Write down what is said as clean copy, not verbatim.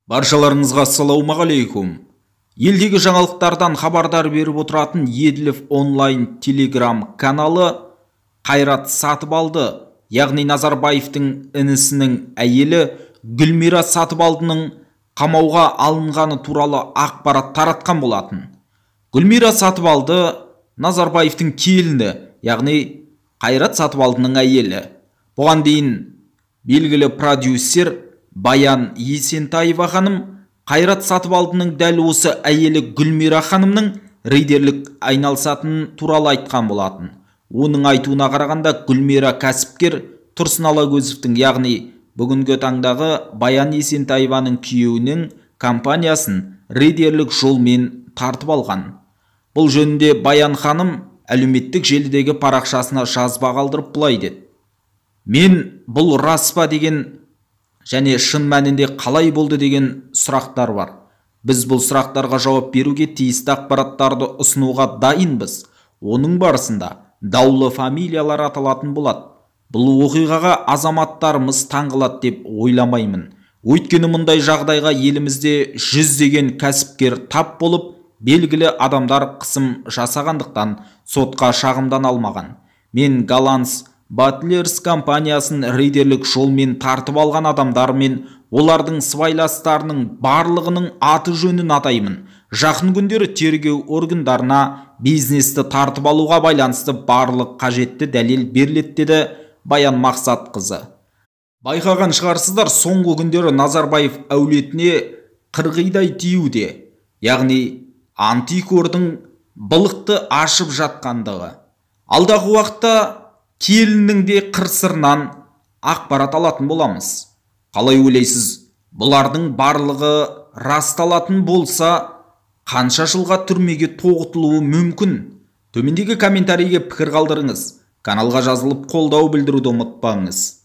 Баршаларыңызға ассалаумағалейкум. Елдегі жаңалықтардан хабардар беріп отыратын Еділов онлайн телеграм каналы Қайрат Сатыбалды, яғни Назарбаевтың інісінің әйелі Гүлмира Сатыбалдының қамауға алынғаны туралы ақпарат таратқан болатын. Гүлмира Сатыбалды Назарбаевтың келіні, яғни Қайрат Сатыбалдының әйелі. Бұған дейін белгілі продюсер Баян Есентаева ханым Қайрат Сатыбалдының дәл осы әйелі Гүлмира ханымның рейдерлік айналысатыны туралы айтқан болатын. Оның айтуына қарағанда Гүлмира кәсіпкер Тұрсын Алагөзовтің, яғни бүгінгі таңдағы Баян Есентаеваның күйеуінің компаниясын рейдерлік жолмен тартып алған. Бұл жөнінде Баян ханым әлеуметтік желідегі парақшасына жазба қалдырып былай деді: «Мен бұл рас па деген және шын мәнінде қалай болды деген сұрақтар бар. Біз бұл сұрақтарға жауап беруге тиісті ақпараттарды ұсынуға дайынбыз. Оның барысында даулы фамилиялар аталатын болады. Бұл оқиғаға азаматтарымыз таңғалады деп ойламаймын. Өйткені мұндай жағдайға елімізде жүздеген кәсіпкер тап болып, белгілі адамдар қысым жасағандықтан сотқа шағымдана алмаған. Мен Голландс Батлерс компаниясын рейдерлік жолмен тартып алған адамдар мен олардың сыбайластарының барлығының аты жөнін атаймын. Жақын күндері тергеу органдарына бизнесті тартып алуға байланысты барлық қажетті дәлел беріледі», деді Баян Мақсатқызы. Байқаған шығарсыздар, соңғы күндері Назарбаев әулетіне қырғидай тиюде, яғни антикордың былықты ашып жатқандығы. Алдағы уақытта келіннің де қыр-сырынан ақпарат алатын боламыз. Қалай ойлайсыз, бұлардың барлығы расталатын болса, қанша жылға түрмеге тоғытылуы мүмкін? Төмендегі комментарийге пікір қалдырыңыз. Каналға жазылып қолдау білдіруді ұмытпаңыз.